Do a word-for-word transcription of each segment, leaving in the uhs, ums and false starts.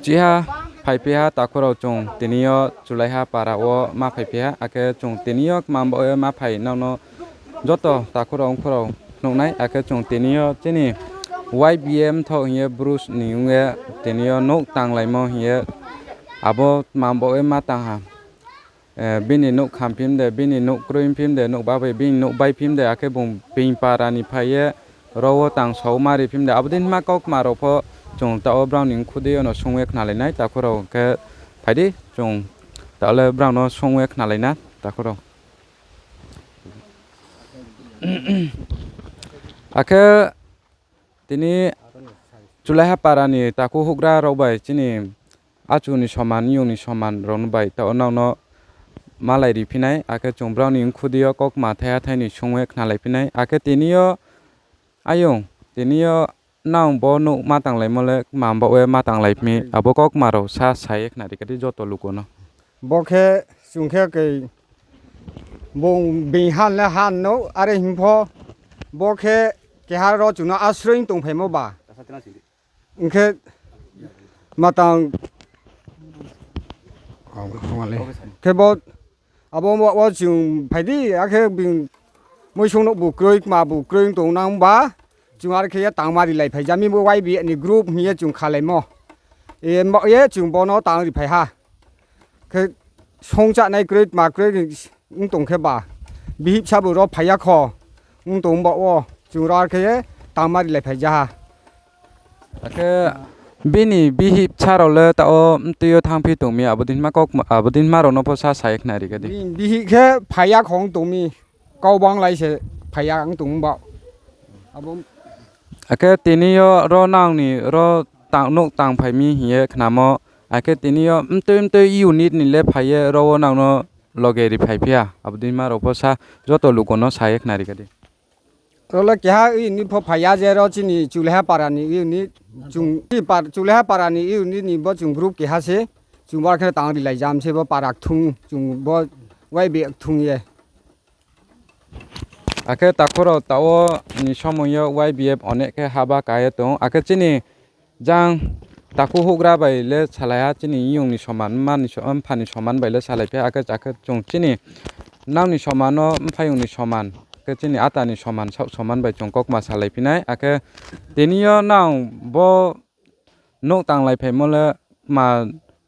Chiha phaiphi ha takhu rao, chung tini yo Chulaiha para wo ma phaiphi ha, akhe chung tini yo kma baoh ye ma phai nang no joto takhu rao ongkhu rao nuh nai, akhe chung tini yo chini Y B A mthaoh hing ye Bru ni ong ye tini yo nouh tanglaimo hing ye abo kma baoh ye ma tang ha. Bini nouh kham phim de, bini nouh kroi phim de, nouh ba bai bini nouh bai phim de, akhe bung being para ni phai ye ro wo tang sao ma ri phim de, abo dei hima kaukma rao pho chung taoh wo brao ni mkhu dei yo no sung ye khnalai nai takhu rao, khe phai di chung taoh le brao no sung ye khnalai na takhu rao. Akhe tini Chulaiha para ni takhu houhgra rao bai chini achu ni soman, yong ni soman rao no bai taoh nang no malai ri phi nai, akhe chung brao ni mkhu dei yo kaukma thaiha thai ni sung ye khnalai phi nai, akhe tini yo ayong, tini yo nang bo nouh ma tanglaimo le kma baoh ye ma tanglai phi mi, abo kaukma rao sa sa ye khnari kha di joto luku no. Bo khe chung khe kei bung being han le han no are hing pho, bo khe keha ro chung no asroi tongphaimo ba. Ong khe matang khe bo abo wo chung phai di, akhe being muisung nouh bu kroi, kma bu kroi ong tong nang ba, chung are khe ye tangma rilai phai ja mi bo Y B A ni group hing ye chung khalaimo. Mbaoh ye chung bo no tang ri phai ha. Khe songchanai kroi, tma kroi ong tong khe ba, bihih bsa bu ro phai ya kho, ong tong baoh wo chung ro are khe ye tangma rilai phai ja ha. Akhe bini bihih bsa rao le taoh wo mtui yo thanngphi tong mi, abo dei hima rao no pho sa sa ye khnari kha di. Bihih khe phai ya kho ong tong mi, kau banglai se phai ya ong tong ba. Akhe tini yo ro nang ni ro nouh tangphai mi hing ye khnamo, akhe tini yo mtui mtui unit ni le phai ye ro wo nang no loge ri phaiphi ha, abo dei hima rao pho sa joto luku no sa ye khnari kha di. Ro le keha unit pho phai ya je ro chini Chulaiha para ni unit, Chulaiha para ni unit ni bo chung group keha se, chung bo khe tang rilai jam se bo para kthung, chung bo Y B A kthung ye. Akhe takhu rao taoh wo ni somoi yo Y B F onek khe haba ka ye tong, akhe chini jang takhu houhgra bai le salai ha, chini yong ni soman, mpha ni soman bai le salai phi ha, akhe chung chini nang ni soman no mphaiyong ni soman, khe chini ata ni soman, saoh soman bai chung kaukma salai phi nai, akhe tini yo nang bo nouh tanglaiphaimo le ma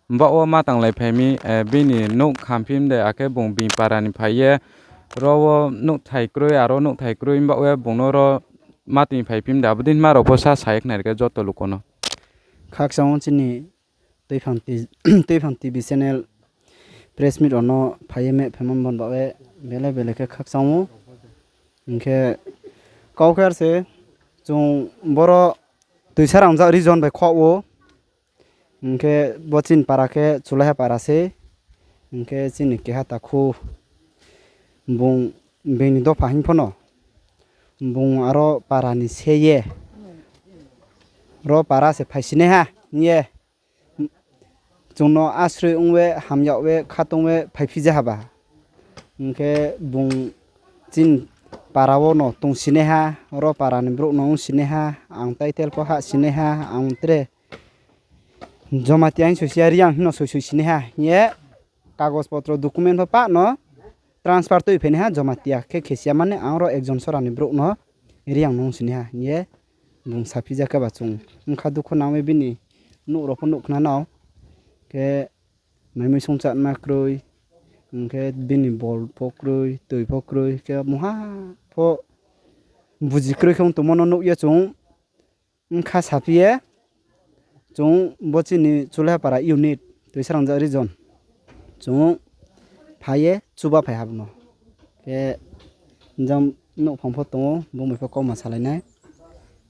baoh wo ma tanglaiphaimi, bini nouh kham phim de, akhe bung being para ni phai ye ro wo nouhthai kroi, aro nouhthai kroi baoh ye bung no ro ma tongphai phim de, abo dei hima rao pho sa sa ye khnari kha joto luku no. Khakchang wo chini Tuiphang T V channel press meet rao no phai ye mehphaimo bon baoh ye bele bele khe khakchang ou. Hing khe kau khe ar se chung boro Tuisarangjak region bai khoh ou. Hing khe bo chini para khe Chulaiha para sei. Hing khe chini keha takhu bung being ni dopha hing pho no bung aro para ni se ye ro para se phaisinaiha hing ye chung no asroi ong ye, hamyag ye, khatong ye phaiphi ja ha ba. Hing khe bung chini para wo no tongsinaiha, ro para ni brouh no ongsinaiha, ang title pho hahsinaiha, ang tre Jamatia hing soisi ya, Reang hing no soisoi sinaiha hing ye kagos potro document pho pah no transfer tuiphainaiha Jamatia khe khesi ya mani ang ro ekjon sora ni brouh no Reang no ongsinaiha hing ye bung saphi ja khe ba chung bkha dukho nang ye bini nouh rao pho nuhkhna nao khe maimui songchanma kroi, hing khe bini bol pho kroi, toi pho kroi, khe mungha pho buji kroi khe ong tongmo no nuh ye chung bkha saphi ye chung bo chini Chulaiha para unit, Tuisarangjak region, chung phai ye chuba phai ha bung no. Khe jang nouhphang pho tong ou, bung bai pho kauma salai nai.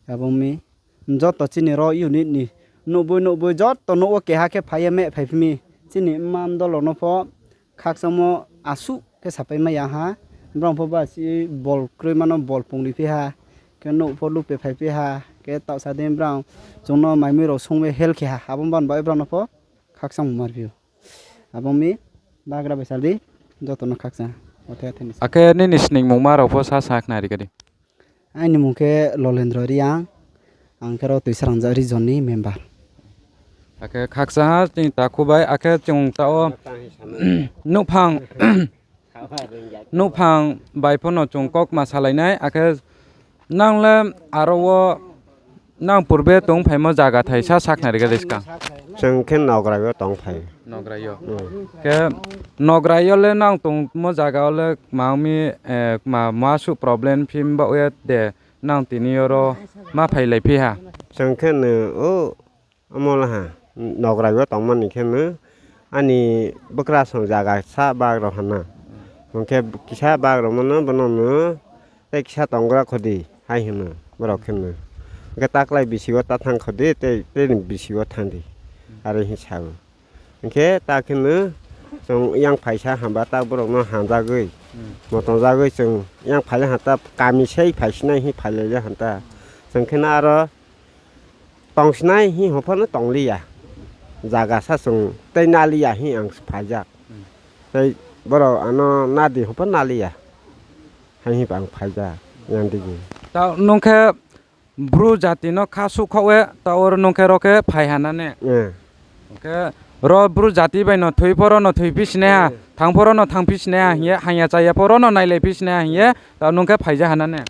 Abo mi joto chini ro unit ni nouhboi nouhboi joto nouh wo keha khe phai ye mehphaiphi mi. Chini mma mdol rao no pho khakchangmo asuh khe sapai mai ya ha. Brao pho ba si bol kroima no bol pungri phi ha. Khe nouh pho lupe phaiphi ha. Khe taohsa dei brao chung no maimui rao song ye help khe ha. Abo ban bai brao no pho khakchangmo mar phi ou. Abo mi bagra bai sal di, joto no khakchang. Akhe nini sningmungma rao pho sa sa khnari kha di. Aini mung khe Lolendro Reang, ang khe ro Tuisarangjak region ni member. Akhe khakchang ha chini takhu bai, akhe chung taoh wo nouhphang, nouhphang bai pho no chung kaukma salai nai, akhe nang le aro wo nang purbe tongphaimo zaga thai sa sakhnari khe de skang. Chung khe Nograi yo tongphai. Nograi yo. Khe Nograi yo le nang tongmo zaga wo le kma ong mi, kma masuh problem phi baoh ye de nang tini yo ro ma phailaiphi ha? Chung khe no, o, amo la ha, Nograi yo tongmani khe no, ani bwkrasong zaga sa bak rao ha na. Hing khe kisa bak rao mo no, bono no, tei kisa tonggra kho di, hai hing no, brao khe no. Hing khe taklai bisi wo ta thanng kho di, tei, tei ni bisi wo thanng di. Are hing sa ou. Hing khe ta khe no, chung yang phaisa hamba ta brao no hamjagwi, mo tongjagwi chung yang phai le ha ta, kami sei phaisinai hing phailai le ha ta. Chung khe no aro tongsinai hing hopha no tong li ya. Zaga sa chung tei na li ya hing ang phaijak. Tei brao ano na di hopha na li ya. Hai hing ang phaijak, yang digi. Ta nung khe Bru jati no kha suhkhaoh ye, ta oro nung khe ro khe phai ha na ne? Khe ro Bru jati bai no thoi pho ro no thoiphi sinai ha, thanng pho ro no thanngphi sinai ha hing ye, hangya chaya pho ro no nailaiphi sinai ha hing ye, ta nung khe phaija ha na ne?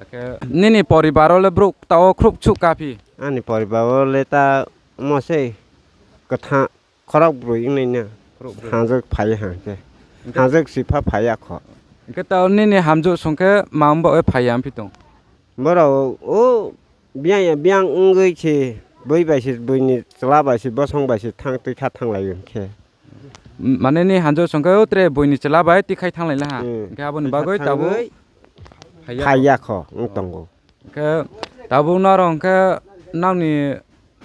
Akhe nini poribar wo le brouh taoh wo khrouh suh kaphi? Ani poribar wo le ta mo sei, ktha, khorok broi ongnai na. Hamjwk phai ha khe. Hamjwk sipha phai ya kho. Hing khe taoh nini hamjwk song khe ma ong baoh ye phai ya phi tong? Brao, o, biang ya biang ongwi se, boi bai se, boi ni chla bai se, bosong bai se thanng tui kha thannglai hing khe. Mane nini hamjwk song khe o tre boi ni chla bai tui khai thannglai la ha. Hing khe abo ni bagwi tabuk phai ya kho ong tong ou. Hing khe tabuk nrao hing khe nang ni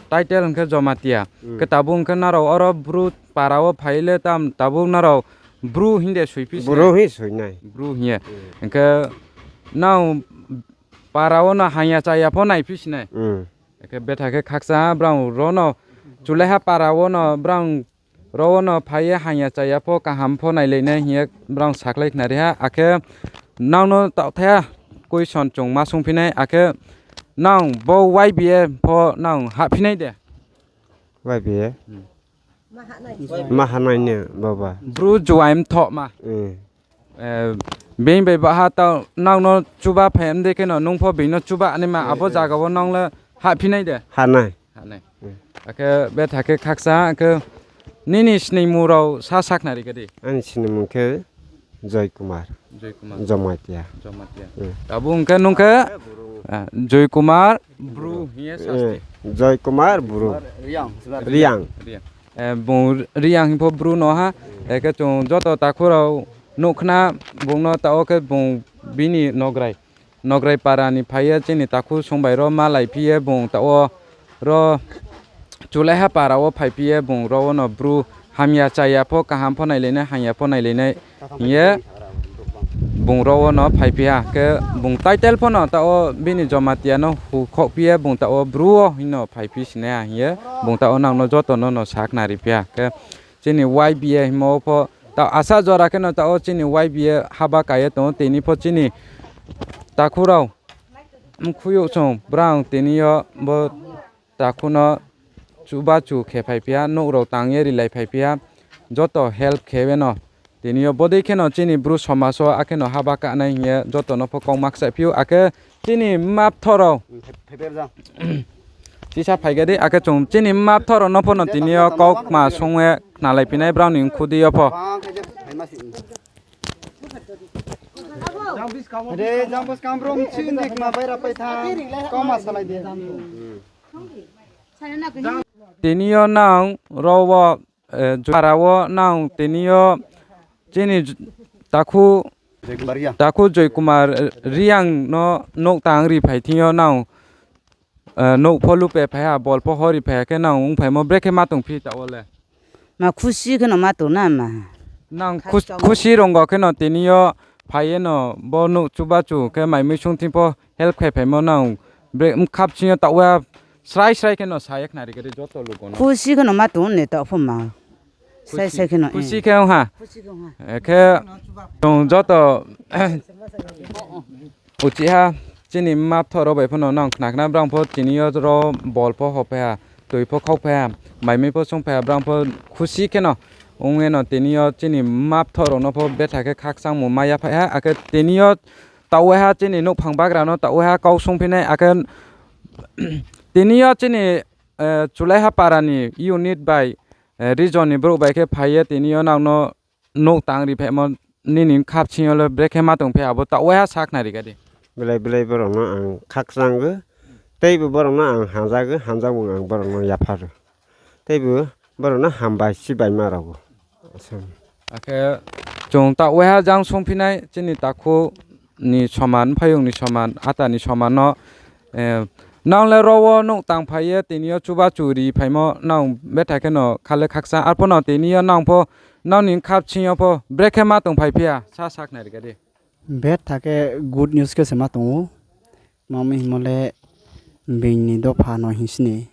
title hing khe Jomatia. Khe tabuk hing khe nrao oro Bru para wo phai le tam tabuk nrao Bru hing de soiphi se? Bru hing ye. Hing khe nang para wo no hangya chaya pho naiphi sinai? Akhe betha khe khakchang ha brao ro no Chulaiha para wo no brao ro wo no phai ye hangya chaya pho kaham pho nailai nai hing ye brao sakhlai khnari ha. Akhe nang no taohthai ha question chung ma sungphi nai, akhe nang bo Y B A pho nang hahphi nai de? Y B A? Ma hanai ni baba. Bru juaim thohma. Bini bai baha taoh nang no chuba phai mdei khe no nung pho bini no chuba naima abo zaga wo nang le hahphi nai de? Hanai. Akhe betha khe khakchang ha khe nini sningmung rao sa sakhnari khe di. Ani sningmung khe Joy Kumar. Jomatia. Abo hing khe nung khe Joy Kumar Bru hing ye sa. Joy Kumar Bru. Reang. Bung Reang hing pho Bru no ha. Akhe chung joto takhu rao nuh khna bung no taoh wo khe bung bini Nograi, Nograi para ni phai ye chini takhu song bai ro malaiphi ye bung taoh wo ro Chulaiha para wo phaiphi ye bung ro wo no Bru hamya chaya pho kaham pho nailai nai, hangya pho nailai nai hing ye bung ro wo no phaiphi ha. Khe bung title pho no taoh wo bini Jomatia no hukhouhphi ye bung taoh wo Bru wo hing no phaiphi sinai ha hing ye bung taoh wo nang no joto no no sakhnariphi ha. Khe chini Y B A hingmo wo pho taoh asa jora khe no taoh wo chini Y B A haba ka ye tong ou, tini pho chini takhu rao mkhuiyouh song brao tini yo bo takhu no chubachu khe phaiphi ha, nouh rao tang ye rilai phaiphi ha, joto help khe ye no. Tini yo bodei khe no chini Bru somaj wo akhe no haba kanai hing ye joto no pho kau ma kchaihphi ou, akhe chini mma bthoh rao chisa phai khe di, akhe chung chini mma bthoh rao no pho no tini yo kaukma song ye khnalaiphi nai brao ni mkhu di yo pho. Tini yo nang ro wo, jara wo nang tini yo chini takhu, takhu Joy Kumar Reang no nouh tang ri phai thing yo nang nouh pho lupe phai ha, bol pho hor ri phai ha khe nang ongphaimo brekhe ma tongphi taoh wo le? Ma khusi khe no ma tong na ma. Nang khusi rung khe no tini yo phai ye no bo nouh chubachu khe mai mui sung thing pho help khe phaimo nang brekhe bkha bsing yo taoh wo srai srai khe no sa ye khnari khe di joto lugo no. Khusi khe no ma tong ne taoh pho ma. Srai srai khe no, khusi khe ong ha. Khe chung joto uchih ha, chini mma bthoh rao bai pho no nang khna khna brao pho tini yo ro bol pho hophai ha. toi pho khauphai ha, mai mui pho sungphai ha, brang pho khusi kheno ong ye no tini yo chini mma bthoh rao no pho betha khe khakchangmo mai ya phai ha, akhe tini yo taoh waiha chini nouhphang bagra no taoh waiha kau sungphi nai, akhe tini yo chini, eh, Chulaiha para ni unit bai, eh, region ni brouh bai khe phai ye tini yo nang no nouh tang ri phaimo nini kha bsing yo le brekhe ma tong phi abo taoh waiha sakhnari kha di. Belai belai borok no ang khakchang ou, teibo borok no ang hamjak ou, hamjakmung ang borok no yaphar ou. Teibo borok no hambai si bai ma rao ou. Akhe chung taoh waiha jang sungphi nai chini takhu ni soman, phaiyong ni soman, ata ni soman no, eh, nang le ro wo nouh tang phai ye tini yo chuba chu ri phaimo nang betha kheno kha le khakchang, arphuh no tini yo nang pho nang ni kha bsing yo pho brekhe ma tong phai phi ya sa sakhnari kha di. Betha khe good news khe se ma tong ou. Tma mi hingmo le being ni dopha no hing sini.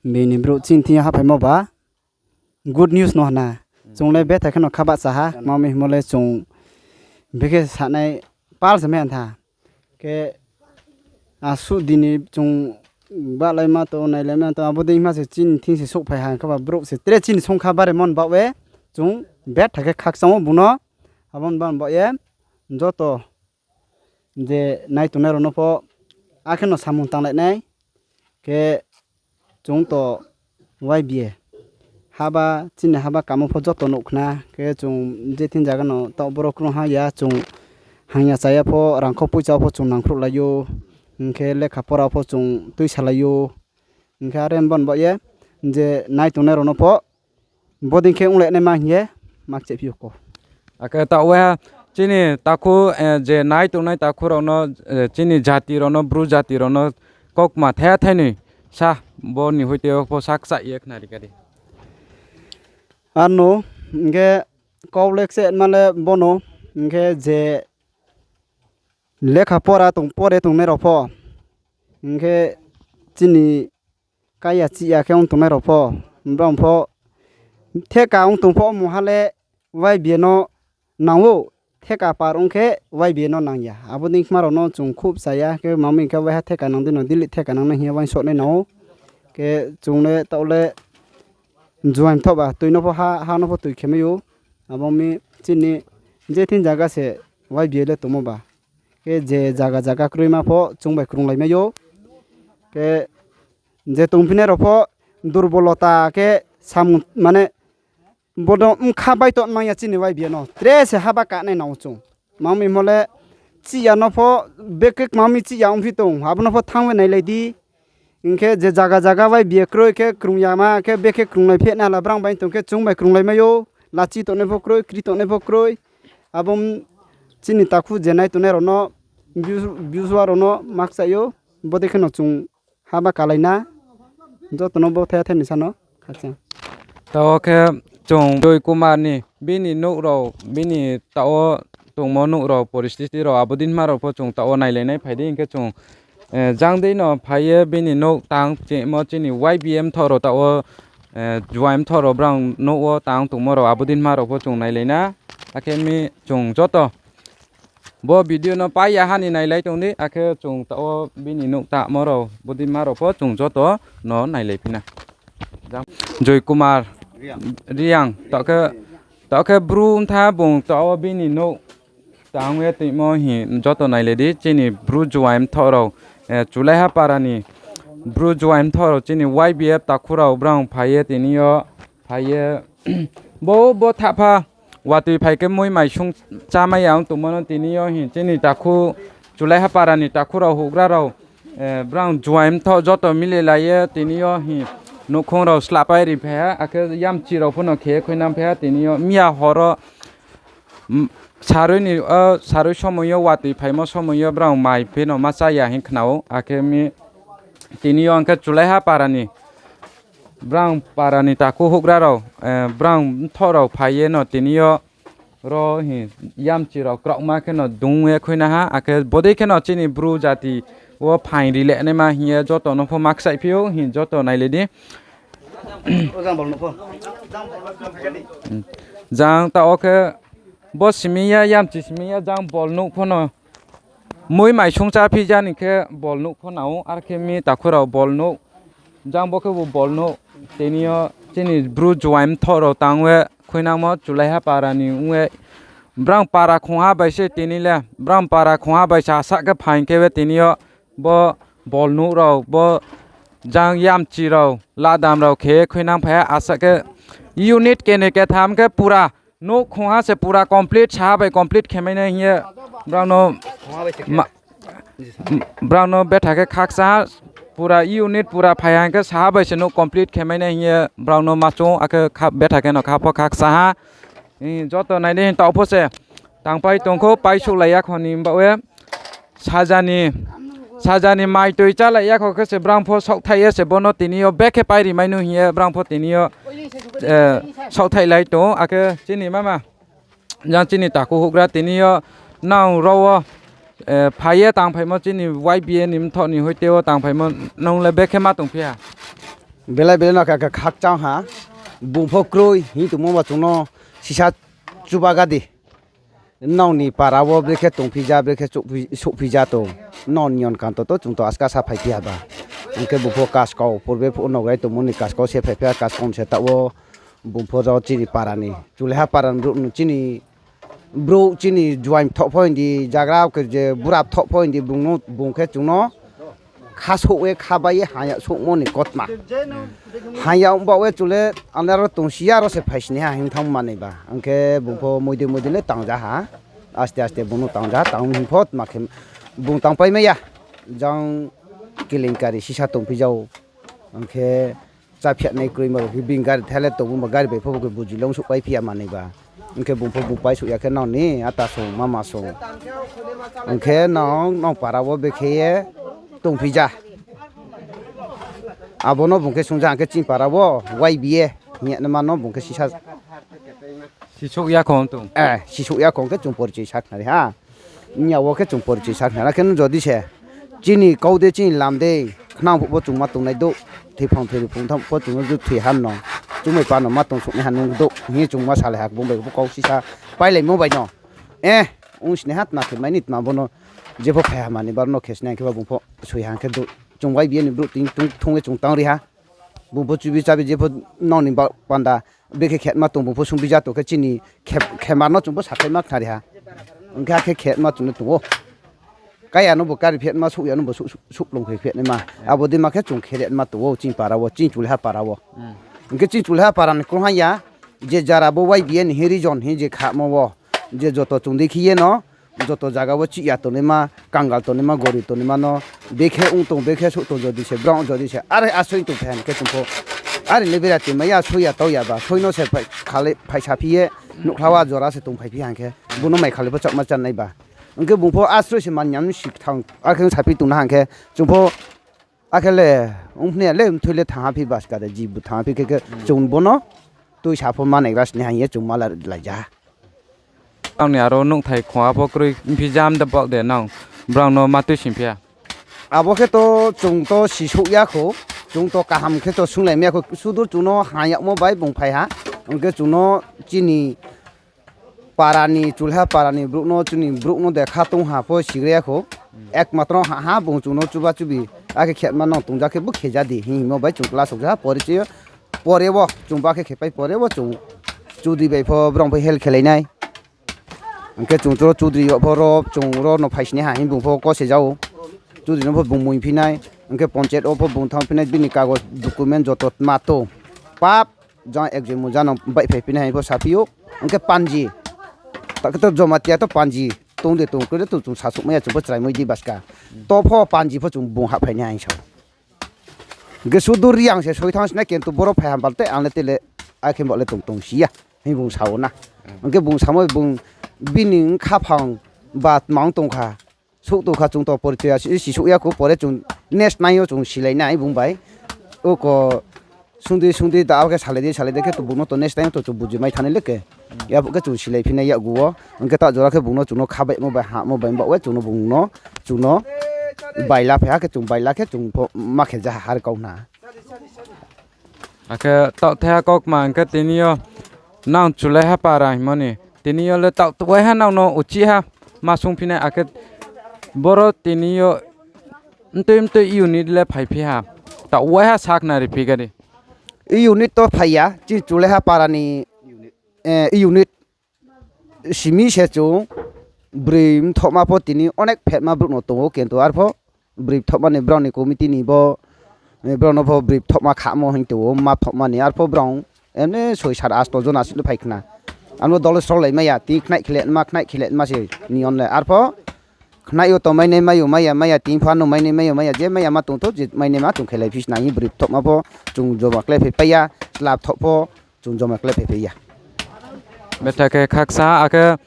Being ni brouh chini thing yo haphaimo ba good news no hna. Chung le betha kheno kha bahcha ha. Tma mi hingmo le chung bikhe sanai pal se mai ya tha. Khe asuh dini chung bahlaima tong, nailaima tong, abo dei hima se chini thing se souhphai ha, hing khe ba brouh se tre chini songkha bare mon baoh ye chung betha khe khakchang ou bung no. Abo ni baoh ye joto je nai tongnai rao no pho akhe no samung tanglai nai. Khe chung to Y B A haba, chini haba kamo pho joto nuh khna. Khe chung je thing zaga no taoh boro krung ha ya, chung hangya chaya pho, rangkho poicha pho chung nangkhruhlai ou, hing khe lekha pora pho chung tuisalai ou. Hing khe are bo ni baoh ye je nai tongnai rao no pho bodei khe onglai naima hing ye makchaihphi ou ko. Akhe taoh waiha chini takhu, eh, je nai tongnai takhu rao no, eh, chini jati rao no, Bru jati rao no kaukma thaiha thainoi sa, bo ni hoite pho sa kchaih ye khnari kha di. Arno, hing khe kau le kchehma le bono, hing khe je lekha pora tong, pore tongnai rao pho, hing khe chini kaiya chihya khe ong tongnai rao pho, brao pho theka ong tong pho, mungha le Y B A no nang ou, theka par ong khe Y B A no nang ya. Abo dei kma rao no chung khuh cha ya, khe mami khe waiha theka nang dei no, dili theka nang nai hing ye uaingsouh nai nang ou. Khe chung le taoh le juaing thoh ba, tui no pho ha, ha no pho tui khe mai ou. Abo mi chini je thing zaga se Y B A le tongmo ba. Khe je zaga zaga kroima pho chung bai krunglai mai ou. Khe je tongphinai rao pho durbolota khe samung mane bodo bkha bai to nang ya chini Y B A no. Tre se haba kanai nang ou chung. Mami himo le chihya no pho bekhe mami chihya ongphi tong, abo no pho thanng ye nailai di. Hing khe je zaga zaga Y B A kroi khe krung yama khe bekhe krunglai phehnai hala brang bai tong khe chung bai krunglai mai ou. Lachi tongnai pho kroi, kri tongnai pho kroi. Abo chini takhu je nai tongnai rao no, view-, views wa rao no makchaih ou. Bodei khe no chung haba kalai na. Joto no bo thaiha thainoi sa no khakchang. Taoh khe chung Joy Kumar ni bini nouh rao, bini taoh wo tongmo nouh rao, poristhiti rao, abo dei hima rao pho chung taoh wo nailai nai phai di, hing khe chung, eh, jang dei no phai ye bini nouh tang chimo chini Y B A mthoh rao taoh wo, eh, juaing mthoh rao brang nouh wo tang tongmo rao abo dei hima rao pho chung nailai na. Akhe mi chung joto bo video no pai ya ha ni nailai tong di, akhe chung taoh wo bini nouh tangmo rao, bodei ma rao pho chung joto no nailai phi na. Joy Kumar Reang, taoh khe, taoh khe Bru mtha bung taoh wo bini nouh tang ye tongmo hing joto nailai di, chini Bru juaing mthoh rao, eh, Chulaiha para ni Bru juaing mthoh rao chini Y B F takhu rao brang phai ye tini yo phai ye bo, bo thahpha watoi phai khe mui mai sung chámai ya ong tongmo no tini yo hing chini takhu Chulaiha para ni takhu rao houhgra rao, eh, brang juaing mthoh joto mililai ye tini yo hing nouhkhong rao slahpai ri phai ha, akhe yamchi rao pho no khe ye khuinang phai ha tini yo miya hor wo, saroi ni, o, saroi somoi yo watoi phaimo somoi yo brang mai pheno ma chá ya hing khna ou, akhe mi tini yo hing khe Chulaiha para ni brang para ni takhu houhgra rao, eh, brang mthoh rao phai ye no tini yo ro hing yamchi rao kraohma kheno dung ye khuina ha, akhe bodei kheno chini Bru jati wo phaing ri le naima hing ye joto no pho ma kchaih phi ou hing joto nailai di. Jang taoh wo khe bo simi ya, yamchi simi ya, jang bol nouh pho no mui mai sung chá phi ja ni khe bol nouh pho nang ou, ar khe mi takhu rao bol nouh Jang bo khe bo bol nouh. Tini yo chini Bru juaing mthoh rao tang ye khuinangmo Chulaiha para ni ong ye, brang para khongha bai se tini le, brang para khongha bai se asa khe phaing khe ye tini yo bo bol nouh rao, bo jang yamchi rao, ladam rao khe khuinang phai ha asa khe unit keni ketham khe pura nouh khongha se pura complete saha bai complete khe mai nai hing ye brao no ma-, brao no betha khe khakcha ha, pura unit pura phai ha hing khe saha bai se nouh complete khe mai nai hing ye brao no ma chung, akhe kha-, betha khe no kha pho khakcha ha. Joto nai di hing taoh pho se tangpai tong khou, paisouhlai ya kho ni baoh ye. Saja ni, saja ni mai toi chálai ya kho khe se brang pho saohthaih ye se bo no tini yo bekhe pairi mai nu hing ye brang pho tini yo, eh, saohthaihlai tong ou, akhe chini mama. Jang chini takhu houhgra tini yo nang rao wo, eh, phai ye tangphaimo chini Y B A ni mthoh ni hoite wo tangphaimo nung le bekhe ma tongphi ha? Belai belai no kha, kha, khakchang ha. Bung pho kroi hing tongmo ba chung no sisa chubaga di. Nrao ni para wo brekhe tongphi ja, brekhe souhphi, souhphi ja tong. Nrao ni yon kanto to chung to aska sa phaiphi ha ba. Hing khe bung pho kaskau, purbe phuh nograi tongmo ni kaskau se phaiphi ha, kaskau se taoh wo bung pho rao chini para ni, Chulaiha para ni brouh no chini brouh chini juaing mthoh pho hing di, jagra khe je bura mthoh pho hing di, bung no, bung khe chung no khasouh ye, khabai ye, haya souhmo ni kautma. Haya ong baoh ye chung le, ang le aro tongsi ya, aro se phaisni ha hing thanng manoi ba. Hing khe bung pho moidi moidi le tangja ha. Aste aste bung no tangja ha, tang hing pho tma khe bung tangpai mai ya. Jang kelenkari sisa tongphi ja ou. Hing khe chá phiya nai kroi ma rao khe bini gari thai le tongmo ba gari bai pho bo khe buji long souhpai phi ya manoi ba. Hing khe bung pho bung paisouh ya khe nrao ni ata song, mama song. Hing khe nrao, nrao para wo bekhe ye tongphi ja. Abo no bung khe sungja hing khe chini para wo Y B A hing ye naima no bung khe sisa sisouh ya kho tong. Eh, sisouh ya kho khe chung porichoi sakhnari ha. Nya wo khe chung porichoi sakhnari ha khe no jodi se chini kau de chini lam de khnang phuh bo chung ma tongnai douh. Thoiphang thoiri phung tham pho chung no ju thoi ha no. Chung bai pa no ma tong souhnai ha nung douh hing ye chung ma salai ha bung bai bo kau sisa pailaimo bai no. Eh, ong sinai ha tma khe mai ni tma bo no jepho phai ha mani bar no khe sinai khe ba bung pho soi ha khe douh. Chung Y B A ni brouh tini thung ye chung tang ri ha. Bung pho chubi chábi jepho nrao ni ba panda bekhe khetma tong bung pho sungbi ja tong khe chini khe-, khemar no chung pho sakhaima khnari ha. Hing khe akhe khetma chung no tong ou. Kaya no bo kari phetma, souh ya no bo souh, souh, souhplung phai phetnaima. Abo dei ma khe chung kheretma tong ou chini para wo, chini Chulaiha para wo. Hing khe chini Chulaiha para ni krungha ya, je jara bo Y B A ni hing region hing je khamo wo, je joto chung dei khe ye no, joto zaga wo chih ya tongnaima, kangal tongnaima, gorib tongnaima no, bekhe ong tong, bekhe souh tong, jodi se brao jodi se are asroi tong phai ha hing khe chung pho are le bera ti mai ya, soi ya tau ya ba, soi no se phai khalai, phai saphi ye, nuhkhla wo jora se tongphaiphi ha hing khe, bung no mai khalai pho chakma chánai ba. Hing khe bung pho asroi se man ya no si thang, akhe saphi tong na hing khe, chung pho akhe le, ong phni ya le, mthoi le thanngha phi baska de, jibu thanngha phi khe khe, chung bo no tuisa pho ma naigra sini ha hing ye chung ma la-, lai ja ha. Ang ni aro nouhthai khongha pho kroi, mphi jam de baoh de nang, brao no ma tuisingphi ya. Abo khe to chung to sisouh ya kho, chung to kaham khe to sunglai mai ya kho, sudur chung no ha yagmo bai bung phai ha, hing khe chung no chini para ni, Chulaiha para ni brouh no, chini brouh no de kha tong ha pho sigra ya kho. Ekmatro ha ha bung chung no chuba chubi, akhe khetma no tongja khe bo khe ja di hing hingmo bai chung kla souh ja ha porichoi yo. Pore wo chung ba khe khepai pore wo chung chudri bai pho brao bai help khelai nai. Hing khe chung tro chudri yo pho ro chung ro no phaisni ha hing bung pho kose ja ou. Chudri no pho bung mui phi nai, hing khe ponchayat wo pho bung thanng phi nai, bini kagoj document joto tma tong. Pap, jang ekjoi muja no baihphai phi nai hing pho saphi ou. Hing khe panji, ta khe to Jamatia to panji, tong de tong kroi de to chung sasouh mai ya chung pho chrai moi di baska. To pho panji pho chung bung hahphai nai hing sa ou. Hing khe sudur Reang se soi thanng sinai, kintu boro phai ham bal te ang le te le, akhe bo le tong tong si ya hing bung sa ou na. Hing khe bung samo bung bini khaphang ba tma ong tong kha, souh tong kha chung to porichoi ya si, sisouh ya kho pore chung next nai yo chung silai nai bung bai. Oko sungdi sungdi da khe salai di salai di khe to bung no to next time to chung buji mai thanng nai le khe. Yaphuh khe chung silai phi nai yakgu wo. Hing khe ta jora khe bung no chung no khabaihmo bai hamo bai baoh ye chung no bung no chung no baila phai ha khe chung baila khe chung pho ma khe ja ha har kau na. Akhe taoh thaiha kaukma hing khe tini yo nang Chulaiha para hingmo ni. Tini yo le taoh waiha nang no uchih ha ma sungphi nai akhe boro tini yo mtui mtui unit le phaiphi ha. taoh waiha sakhnari phi kha di. E unit to phai ya, chini Chulaiha para ni, e unit simi se chung broi mthohma pho tini onek phetma brouh no tong ou, kintu arpho broi mthohma ni brao ni committee ni bo, brao no pho broi mthohma khamo hing tong ou, ma mthohma ni arpho brao emne soi sat asto jon asi no phai khna. Ano dol srolai mai ya, tini khnaih khele ma, khnaih khele ma se ni on le. Arpho khnaih yo tong mai nai mai yo mai ya, mai ya, tini pho ano mai nai mai yo mai ya, je mai ya ma tong thou, je mai nai ma chung khelai phi sna hing broi mthohma pho chung joma khlai phai pai ya, chla mthoh pho chung joma khlai phai pai ya. Betha khe khaksa, akhe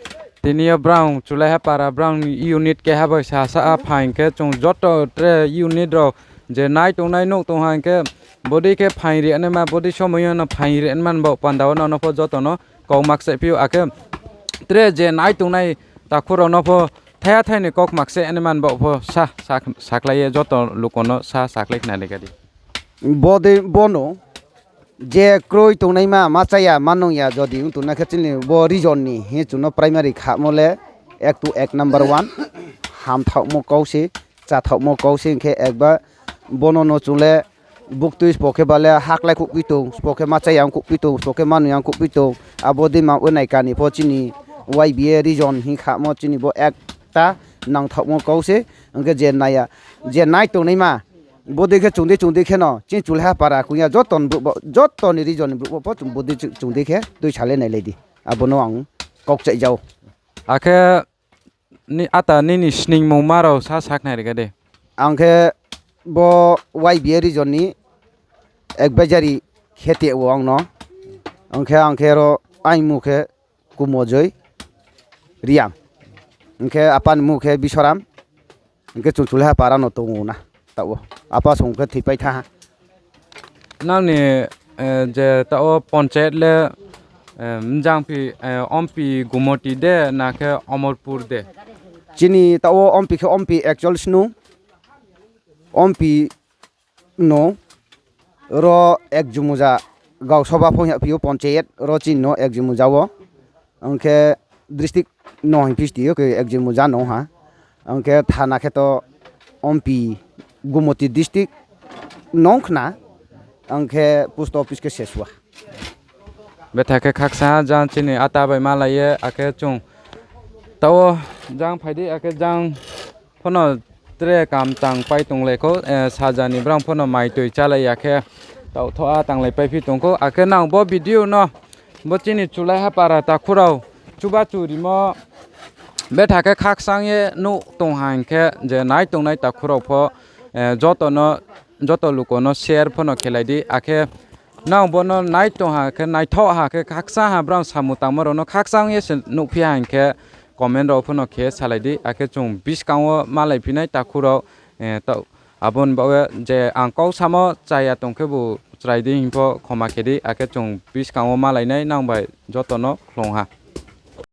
tini yo brao Chulaiha para brao ni unit keha bai sasa phaing khe chung joto tre unit rao je nai tongnai nouh tong ha hing khe bodei khe phaing ri naima, bodei somoi yo no phaing ri naima ni baoh panda wo nono pho joto no kau makchaih phi ou, akhe tre je nai tongnai takhu rao no pho thaiha thai ni kau makchaih naima ni baoh pho sa, sa, sakhlai ye joto luku no sa, sakhlai khna ri kha di. Bodei bono je kroi tongnaima, ma chaya, ma nung ya, jodi ong tongnai khe chini bo region ni hing chung no primary khamo le ek to ek number one. Hamthaohmo kau se, chathaohmo kau se, hing khe ekbar bono no chung le buktui sbo khe ba le haklai khouhphi tong, sbo khe ma chaya ong khouhphi tong, sbo khe ma nung ya ong khouhphi tong. Abo dei ma wnai kani pho chini Y B A region hing khamo chini bo ekta nangthaohmo kau se, hing khe je nai ya, je nai tongnaima, bodei khe chung dei, chung dei khe no, chini Chulaiha para kong ya joto ni brouh bo, joto ni region ni brouh bo pho chung bodei chung dei khe tuisa le nailai di. Abo no ang kau kchaih ja ou. Akhe ata nini sningmungma rao sa sakhnari kha di. Ang khe bo Y B A region ni advisory khe te wo ang no. Ang khe, ang khe ro aini mung khe Kumojoi Reang. Hing khe apa ni mung khe Bisoram. Hing khe chung Chulaiha para no tong ou na. Taoh wo apa song khe thoipai thanng ha. Nang ni, je taoh wo panchayat le, mjang phi, Ompi Gumoti de, na khe Omorpur de? Chini taoh wo Ompi khe Ompi actual snung. Ompi no ro Ekjumuja gau soba pho hing ya phi ou panchayat ro chini no Ekjumuja wo. Ang khe district no hing phi sti yo khe Ekjumuja no ha. Ang khe thana khe to Ompi Gumoti district no khna. Ang khe post office khe Seswa. Betha khe khaksa jang chini ata bai malai ye, akhe chung taoh wo jang phai di, akhe jang pho no tre kam tang pai tonglai khou, saja ni brang pho no mai toi chálai ya khe taoh tho a tanglai paiphi tong khou. Akhe nang bo video no bo chini Chulaiha para takhu rao chuba chu rimo betha khe khakchang ye nuh tong ha hing khe je nai tongnai takhu rao pho, joto no, joto luku no share pho no khelai di. Akhe nang bo no nai tong ha khe, naithoh ha khe, khakchang ha brang samung tangmo rao no khakchang ye se nuhphi ha hing khe comment rao pho no khe salai di. Akhe chung buskang wo malaiphi nai takhu rao, abo ni baoh ye je ang kau samo chaya tong khebu chrai di hing pho khoma khe di. Akhe chung buskang wo malai nai nang bai joto no khlung ha.